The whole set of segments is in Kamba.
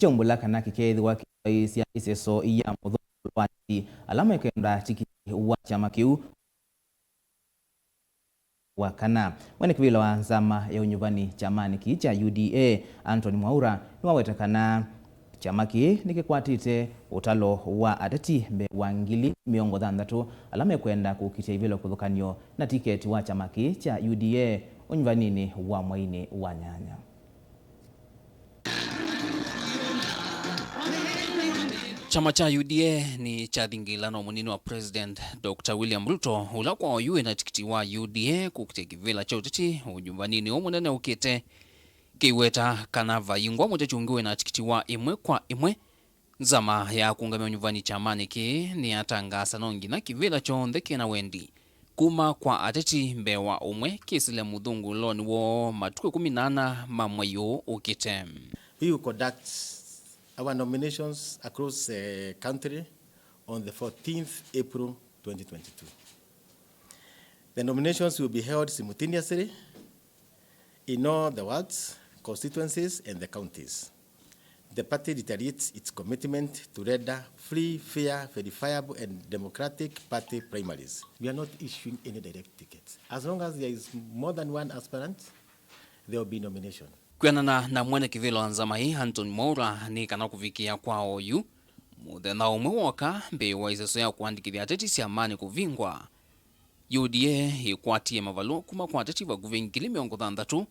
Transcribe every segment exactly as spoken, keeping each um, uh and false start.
kĩkyaumbũla kana kĩkeethĩwa kĩtwaĩĩsya ĩseso ya mũthũngũlũlo wa ateti ala mekwenda tikiti wa kyama kĩu. Wa kana, mwene kĩvĩla wa nzama ya ũnyuvani kyamanĩ kĩĩ kya U D A, Anthony Mwaura, nĩwaweta kana kyama kĩĩ nĩkĩkwatĩte ũtalo wa ateti mbee wa ngili mĩongo thanthatũ ala mekwenda kũkitĩa ivĩla kĩvathũkany'o na tiketi wa kyama kĩĩ kya U D A ũnyuvaninĩ wa mweinĩ wa nyanya. Kyama kya U D A nĩkyathingĩĩla na mũnini wa President Doctor William Ruto, ũla kwa oyu wĩna tikiti wa U D A kũkitĩa kĩvĩla kya ũteti ũnyuvaninĩ ũũ mũnene ũkĩte, kĩiweta kana vaingwa mũteti ũngĩ wĩna tikiti wa ĩmwe kwa ĩmwe. Nzama ya kũũngamya ũnyuvani kyamanĩ kĩĩ nĩyatangaasa no nginya kĩvĩla kyonthe kĩna wendi kuma kwa ateti mbee wa ũmwe kĩsĩle mũthũngũlũlonĩ woo matukũ ĩkũmi na ana ma mwei ũũ ũkĩte. We will conduct our nominations across the country on the fourteenth April twenty twenty-two. The nominations will be held simultaneously in all the wards, constituencies and the counties. The party reiterates its commitment to render free, fair, verifiable and democratic party primaries. We are not issuing any direct tickets. As long as there is more than one aspirant, there will be nomination. Kwĩanana na mwene kĩvĩla wa nzama ĩĩ, Anthony Mwaura, nĩ kana kũvikĩa kwa oyu, mũthenya ũmwe woka mbee wa ĩseso ya kũandĩkĩthya ateti syamanĩ kũvingwa, U D A ĩkwatie mavalũa kuma kwa ateti vakuvĩ ngili mĩongo thanthatũ.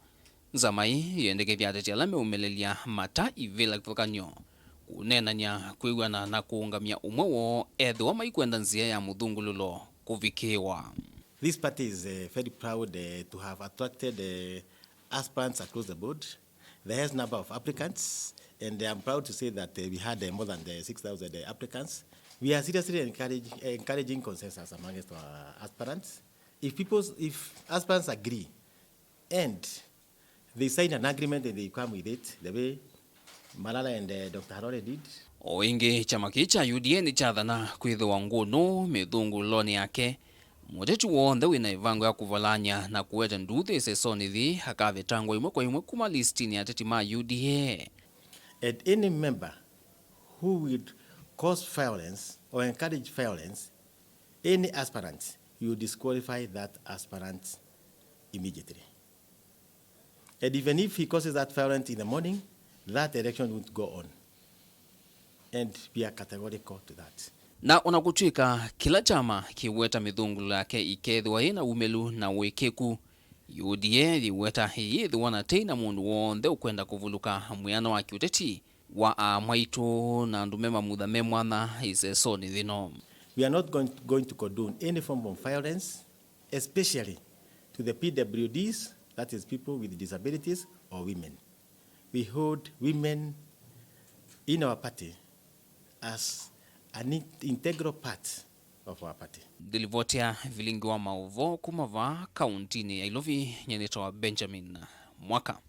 Nzama ĩĩ yendekethya ateti ala meũmĩlĩlya mata ivĩla kĩvathũkany'o kũneenany'a kwĩw'ana na kũũngamya ũmwe woo ethĩwa maikwenda nzĩa ya mũthũngũlũlo kũvikĩĩwa. This party is, uh, very proud, uh, to have attracted, uh, aspirants across the board. The highest number of applicants, and I'm proud to say that, uh, we had, uh, more than the six thousand, uh, applicants. We are seriously encourage-, encouraging consensus amongst our aspirants. If people, if aspirants agree and they sign an agreement and they come with it, the way Malala and, uh, Doctor Harore did. O ĩngĩ, kyama kĩĩ kya U D A nĩkyathana kwĩthĩwa ngũnũ mĩthũngũlũlonĩ yake. Mũteti w'onthe wĩna ĩvango ya kũvalany'a na kũete nduuthĩ ĩsesonĩ yĩĩ akavetangwa ĩmwe kwa ĩmwe kuma listinĩ ya ateti ma U D A. And any member who would cause violence or encourage violence, any aspirant, you disqualify that aspirant immediately. And even if he causes that violence in the morning, that election won't go on. And we are categorical to that. Na ona kũtw'ĩka kĩla kyama kĩweta mĩthũngũlũlo yake ĩkeethĩwa yĩ na umĩlu na ũĩkĩĩku, U D A yĩweta ĩyĩthĩwa na tei na mũndũ w'onthe ũkwenda kũvulũka mwĩano wa kĩũteti wa aamwaitũ na andũ me mamutha me mwanya ĩsesonĩ yĩno. We are not going, going to condone any form of violence, especially to the P W Ds, that is people with disabilities or women. We hold women in our party as an in-, integral part of our party. Ndĩlivotea vilingi wa maũvoo kuma vaa kauntinĩ ya Ilovi, nyie nĩtawa Benjamin Mwaka.